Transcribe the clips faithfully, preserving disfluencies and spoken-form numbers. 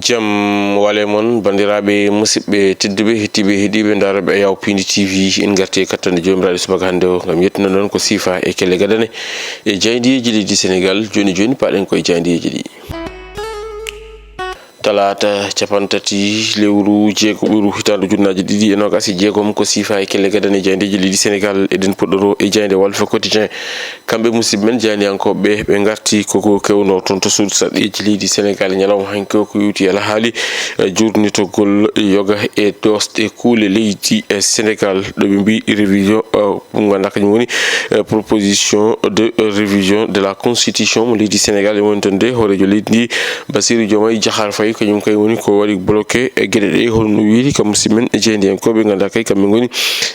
Jam wale mon, banndiraaɓe musidɓe tedduɓe, heɗtiiɓe, heɗiiɓe, ndaarooɓe Ayaw Pindi T V. En ngarti e kattanɗe Joomiraaɗo subaka hannde o ngam yettude on ko siifa e kelle gadane e jaayndeeji leydi Senegaal. Jooni jooni, paaɗen koye jaayndeeji ɗi. Talaata, cappanɗe tati lewru jeegoɓuru, hitaande ujunnaaje ɗiɗi e noogaas e jeegom, ko siifa e kelle gadane e jaayndeeji leydi Senegaal. Eɗen puɗɗoroo e jaaynde Walf Quotidien. Kamɓe musidɓe men jaayndiyankooɓe ɓe ngarti ko ko kewnoo toon to suudu sarɗiiji leydi Senegaal ñalawma hanki o, ko yowiti alhaali, eh, jurnitogol yoga e doosɗe kuule leydi e Senegaal, ɗo ɓe mbii révision, eh, mo ngannduɗaa kañum woni, eh, proposition de révision de la constitution mo leydi Senegaal. E woni toon de hooreejo leydi ndi, Bassirou Diomaye Diakhar Faye, kañum kay woni ko waɗi bloqué e geɗe ɗe, hono no wiiri kam musidɓe men e jaayndiyankooɓe, ngannduɗaa kay kamɓe ngoni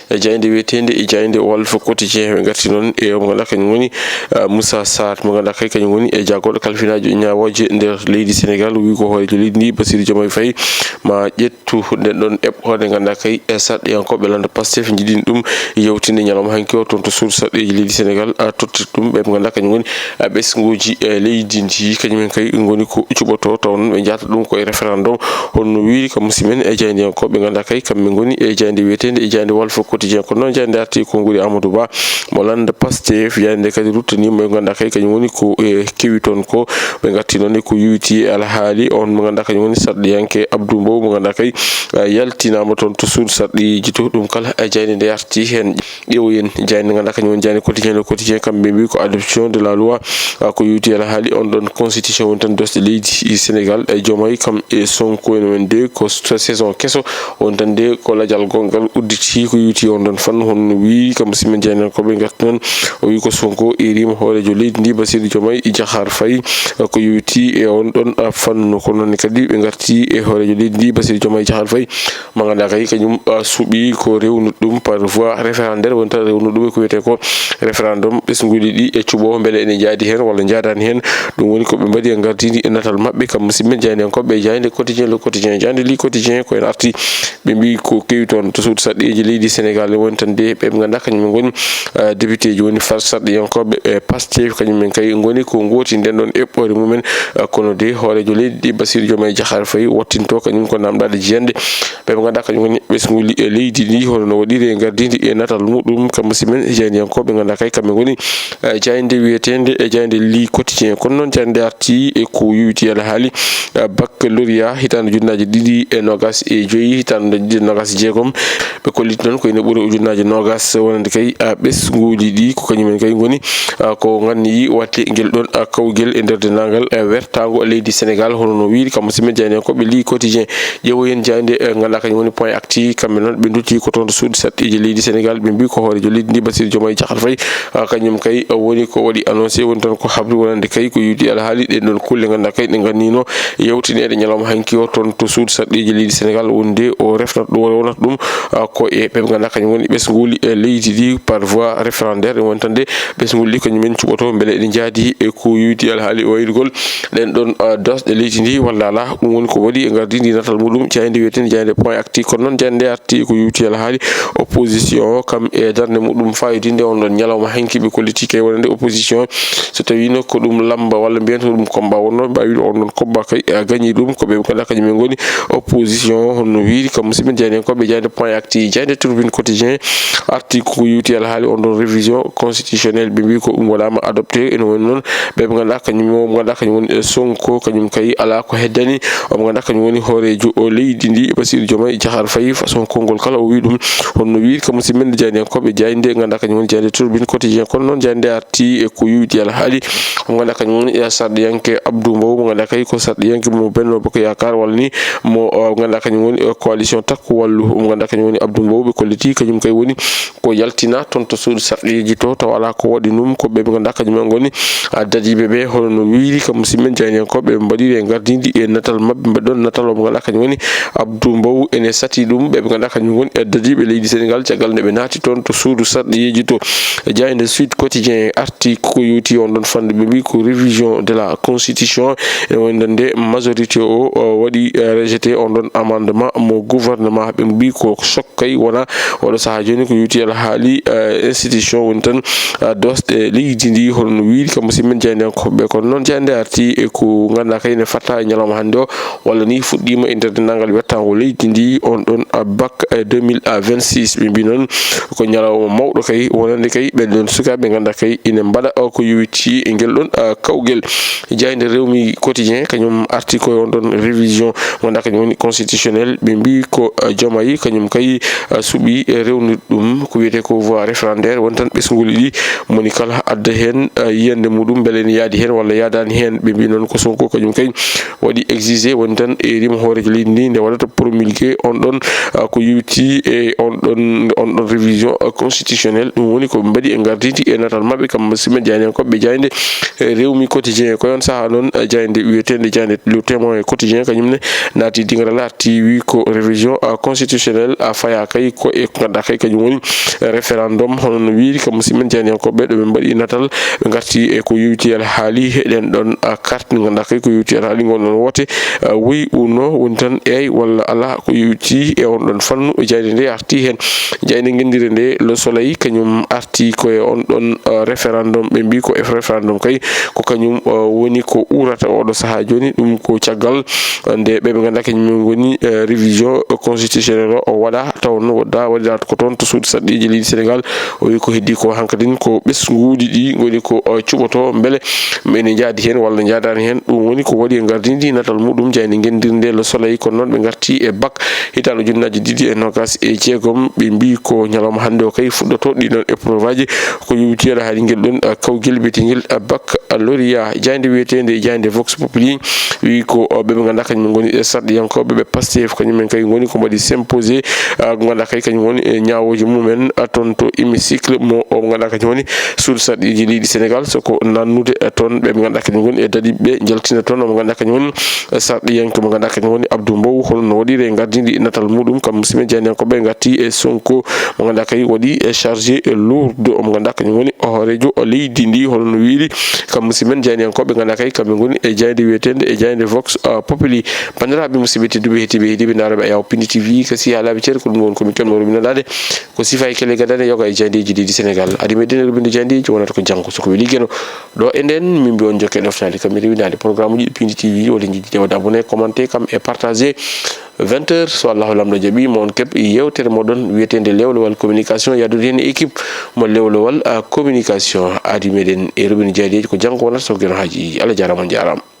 e jaaynde wiyeteende e jaaynde Walf Quotidien. Ɓe ngarti noon e mo ngannduɗaa kañum woni, eh, Moussa Sarr, mo ngannduɗaa kay kañum woni e jaagorɗo kalfinaajo ñaawooje nder leydi Senegaal. O wii ko hooreejo leydi ndi, Bassirou Diomaye Faye, ma ƴettu nden ɗon eɓɓoore nde ngannduɗaa kay e sarɗiyankooɓe lannda Pastef njiɗini ɗum yewtinde ñalawma hanki o toon to suudu sarɗiiji leydi Senegaal, a tottirta ɗum ɓe ɓe ngannduɗaa kañum woni, eh, ɓesnguuji, eh, leydi ndi, kañum en kay ngoni ko cuɓotoo, taw noon ɓe njahata ɗum ko e référendum. Hono no wiiri kam musidɓe men e jaayndiyankooɓe, ɓe ngannduɗaa kay kamɓe ngoni e jaaynde wiyeteende e jaaynde Walf Quotidien. Kono noon jaaynde arti ko nguuri Amadou Ba mo lannda Pastef, jaaynde kadi ruttanii mo e ngannduɗaa kay kañum woni ko, eh, kewi toon ko. Ɓe ngarti noon e ko yowiti e alhaali on mo ngannduɗaa kañum woni sarɗiyanke Abdou Mbow mo ngannduɗaa kay, eh, yaltinaama toon to suudu sarɗiiji to. Ɗum kala, eh, jaaynde nde arti heen. Ƴeewoyen jaaynde ngannduɗaa kañum woni jaaynde Quotidien, Le Quotidien, kamɓe mbii ko adoption de la loi, ah, ko yowiti alhaali on ɗon constitution woni tan doosɗe leydi Senegaal. E Diomaye kam e Sonko en wonde ko s-, saison keso woni tan de ko lajal gonngal udditi ko yowiti on ɗon fannu. Hono no wiiri kam musidɓe men jaayndiyankooɓe ngarti noon, o wii ko Sonko iriima hooreejo leydi ndi Bassirou Diomaye Diakhar Faye, ah, ko yowiti e on ɗon, ah, fannu. Kono noon kadi ɓe ngarti e hooreejo leydi ndi Bassirou Diomaye Diakhar Faye, mo ngannduɗaa kay kañum, ah, suɓii ko rewnude ɗum par voie référendaire, woni tan rewnude ɗum e ko wiyetee ko référendum, ɓesnguuji ɗi e cuɓoo mbele ene njaadi heen walla njaadaani heen. Ɗum woni ko ɓe mbaɗi e ngardiindi e natal maɓɓe kam musidɓe men jaayndiyankooɓe e jaaynde Quotidien, Le Quotidien, jaaynde Le Quotidien ko en arti. Ɓe mbii ko kewi toon to suudu sarɗiiji leydi Senegaal, woni tan de ɓe ɓe ngannduɗaa kañum en ngoni, ah, député ji woni far sarɗiyankooɓe e Pastef, kañum en kay ngoni ko ngooti nden ɗon eɓɓoore mumen. Ah, kono de hooreejo leydi ndi Bassirou Diomaye Diakhar Faye wattinto kañum ko namdaade jiyannde ɓe ɓe ngannduɗaa kañum woni ɓesnguuli e leydi ndi, hono no waɗiri e ngardiindi e natal muɗum kam musidɓe men jaayndiyankooɓe, ngannduɗaa kay kamɓe ngoni, eh, jaaynde wiyeteende e jaaynde Le Quotidien. Kono noon jaaynde arti e ko yowiti alhaali, eh, baccalauréat hitaande ujunnaaje ɗiɗi e noogaas e joyi, hitaande ɗiɗi e noogaas e jeegom. Ɓe kolliti noon ko ene ɓura ujunnaaje noogaas wonande kay, ah, ɓesnguuji ɗi ko kañum en kay ngoni, ah, ko nganniyii waɗde ngel ɗon, ah, kawgel e nder denndaangal, eh, wertaango leydi Senegaal. Hono no wiiri kam musidɓe men jaayndiyankooɓe Le Quotidien. Ƴeewoyen jaaynde, eh, ngannduɗaa kañum woni Point Actu, kamɓe noon ɓe ndutti ko toon to suudu sarɗiiji leydi Senegaal, ɓe mbii ko hooreejo leydi ndi Bassirou Diomaye Diakhar Faye, ah, kañum kay, ah, woni ko waɗi annoncé, woni tan ko habri wonande kay ko yowiti alhaali ɗen ɗon kulle ngannduɗaa kay ɗe nganniino yewtineede ñalawma hanki o toon to suudu sarɗiiji leydi Senegaal, wonde o refnata ɗum, o rewnata ɗum, ah, ko e ɓe ngannduɗaa kañum woni ɓesnguuli e leydi ndi par voie référendaire, woni tan de ɓesnguuli ɗi kañum en cuɓoto mbele eɗe njaadi e ko yowiti alhaali waylugol ɗen ɗon, ah, doosɗe leydi ndi walla alaa. Ɗum woni ko waɗi e ngardiindi natal muɗum jaaynde wiyeteende jaaynde Point Actu. Kono noon jaaynde arti ko yowiti alhaali opposition o, kam e darnde muɗum fayodinde on ɗon ñalawma hanki ɓe kolliti kay wonande opposition, so tawiino ko ɗum lamba walla mbiyen ko ɗum combat wonno, mbaawi on ɗon combat kay, eh, gañi ɗum ko ɓe ngannduɗaa kañum en ngoni opposition o. Hono no wiiri kam musidɓe jaayndiyankooɓe jaaynde Point Actu, jaaynde Tribune Quotidien arti ko yowiti alhaali on ɗon révision constitutionnelle, ɓe mbii ko ɗum waɗaama adopté. Ene woni noon ɓe ɓe ngannduɗaa kañum o, mo ngannduɗaa kañum woni, eh, Sonko, kañum kay alaa ko heddani o mo ngannduɗaa kañum woni hooreejo o leydi ndi Bassirou Diomaye Diakhar Faye, façon konngol kala o wii ɗum. Hono no wiiri kam musidɓe men jaayndiyankooɓe jaaynde ngannduɗaa kañum woni jaaynde Tribune Quotidien. Kono noon jaaynde arti e ko yowiti alhaali o mo ngannduɗaa kañum woni, eh, sarɗiyanke Abdou Mbow, mo ngannduɗaa kay ko sarɗiyanke mo Benno Bokk Yaakaar walla ni mo, eh, ngannduɗaa kañum woni, eh, coalition Takku Wallu, mo ngannduɗaa kañum woni Abdou Mbow ɓe kolliti kañum kay woni ko yaltina toon to suudu sarɗiiji to, tawa alaa ko waɗi ɗum, ko ɓe ɓe ngannduɗaa kañum en ngoni, ah, dadiiɓe ɓe. Hono no wiiri kam musidɓe men jaayndiyankooɓe ɓe mbaɗiri e ngardiindi e natal maɓɓe, mbaɗi ɗon natal o mo ngannduɗaa kañum woni Abdou Mbow ene sati ɗum, ɓe ɓe ngannduɗaa kañum woni e dadiiɓe leydi Senegaal caggal nde ɓe naati toon to suudu sarɗiiji to. Jaaynde Sud Quotidien arti ko yowiti on ɗon fannde, ɓe mbii ko révision de la constitution. Ene woni tan nde majorité o, o waɗi, eh, rejeté on ɗon amendement mo gouvernement. Ɓe mbi ko choc kay wona oɗo sahaa jooni ko yowti alhaali, eh, institution woni tan, eh, doosɗe leydi ndi, hono no wiiri kam musidɓe men jaayndiyankooɓe. Kono noon jaaynde arti e ko ngannduɗaa kay ne fatta e ñalawma hannde o, walla ni fuɗɗiima e nder denndaangal wettaango leydi ndi, on ɗon, eh, bac, eh, deux mille vingt-six. Ɓe mbi noon ko ñalawma mawɗo kay wonande kay ɓen ɗon sukaaɓe ngannduɗaa kay ina mbaɗa, eh, ko yowiti e ngel ɗon, eh, kawgel. Jaaynde Rewmi Quotidien kañum arti ko on ɗon révision mo ngannduɗaa kañum woni constitutionnel. Ɓe mbi ko, eh, Diomaye kañum kay, eh, suɓi, eh, rewnude ɗum ko wiyetee ko voie référendaire. Woni tan ɓesnguuli ɗi moni kala adda heen, eh, yiyannde muɗum mbele ene yaadi heen walla yaadaani heen. Ɓe mbi noon ko Sonko kañum kay waɗi exigé woni tan e rimo hooreejo leydi ndi nde waɗata promulgué on ɗon, eh, ko yowiti e on ɗon, on ɗon révision, eh, constitutionnelle. Ɗum woni ko ɓe mbaɗi e ngardidi e natal maɓɓe kam musidɓe jaayndiyankooɓe jaaynde, eh, Rewmi Quotidien. Ko yon sahaa noon, eh, jaaynde wiyeteende jaaynde Le Témoin Quotidien kañum ne naati dingiral arti wi ko révision, eh, constitutionnelle, eh, faya kay ko e ko ngannduɗaa kay kañum woni, eh, référendum. Hono no wiiri kam musidɓe men jaayndiyankooɓe ɗo ɓe mbaɗi natal, ɓe ngarti e ko yowiti alhaali heɗen ɗon, eh, carte ndi ngannduɗaa kay ko yowiti alhaali ngon ɗon woote, eh, woyi uno woni tan eey walla alaa ko yowiti e on ɗon fannu. Jaaynde nde arti heen. Jaaynde ngenndire nde Le Soleil kañum arti ko e on ɗon, eh, référendum. Ɓe mbi ko e référendum kay ko kañum, eh, woni ko uurata oɗo sahaa jooni. Ɗum ko caggal, eh, nde ɓe ɓe ngannduɗaa kañum ngoni, eh, révision constitutionnelle o waɗa taw no waɗa waɗiraat ko toon to suudu sarɗiiji leydi Sénégal. O wi ko heddi ko hankadin ko ɓesnguuji ɗi ngoni ko, eh, cuɓoto mbele ene njaadi heen walla njaadaani heen. Ɗum woni ko waɗi e ngardidi natal muɗum jaaynde ngenndirnde Le Soleil. Kono noon ɓe ngarti e bac hitaande ujunnaaji ɗiɗi e noogaas e jeegom. Ɓe mbi ko ñalawma hannde o kay fuɗɗoto ɗi ɗon épreuve aji ko yowiti alhaali ngel ɗon, eh, kawgel biyeteengel, eh, baccalauréat. Jaaynde wiyeteende jaaynde Vox Populi wi ko, eh, ɓe ɓe ngannduɗaa kañum ngoni, eh, sarɗiyankooɓe ɓe Pastef kañum en kay ngoni ko mbaɗi symposé, eh, ko ngannduɗaa kay kañum woni, eh, ñaawooji mumen, eh, toon to hémicycle mo o mo ngannduɗaa kañum woni suudu sarɗiiji leydi Sénégal. So ko nannude, eh, toon ɓe ɓe ngannduɗaa kañum ngoni e daɗiiɓe jaltina toon o mo ngannduɗaa kañum woni, eh, sarɗiyanke mo ngannduɗaa kañum woni Abdou Mbow. Hono no waɗiri e ngardidi natal muɗum kam musidɓe jaayndiyankooɓe ngarti e Sonko mo ngannduɗaa kay waɗi e chargé e lourd o mo ngannduɗaa kañum woni o hooreejo leydi ndi. Hono no wiiri kam musidɓe men jaayndiyankooɓe ngannduɗaa kay kamɓe ngoni e jaaynde wiyeteende e jaaynde Vox, eh, Populi. Banndiraaɓe musidɓe tedduɓe heɗiiɓe heɗiiɓe ndaarooɓe Ayaw Pindi T V ko si haalaaɓe ceer ko ɗum woni ko min calmi rubina daade ko sifa e kelle gadane yoga e jaayndeeji leydi Sénégal. Adi meɗen e rubinde jaayndeeji wonata ko janngo so ko weli geno. Ɗo e nden min mbi on jokke ɗoftaade kam e rewinaade programme uji Pindi T V walla jiɗi de waɗa abonné commenté kam e partagé. Vingt heures so Allahu Laamɗo jaɓi mo on keɓ yewtere moɗon wiyeteende lewlewal communication yaadude heen e équipe mo lewlewal, ah, communication. Adi meɗen e rubinde jaayndeeji ko janngo wonata so geno haaji. Allah jaaraama, on jaaraama.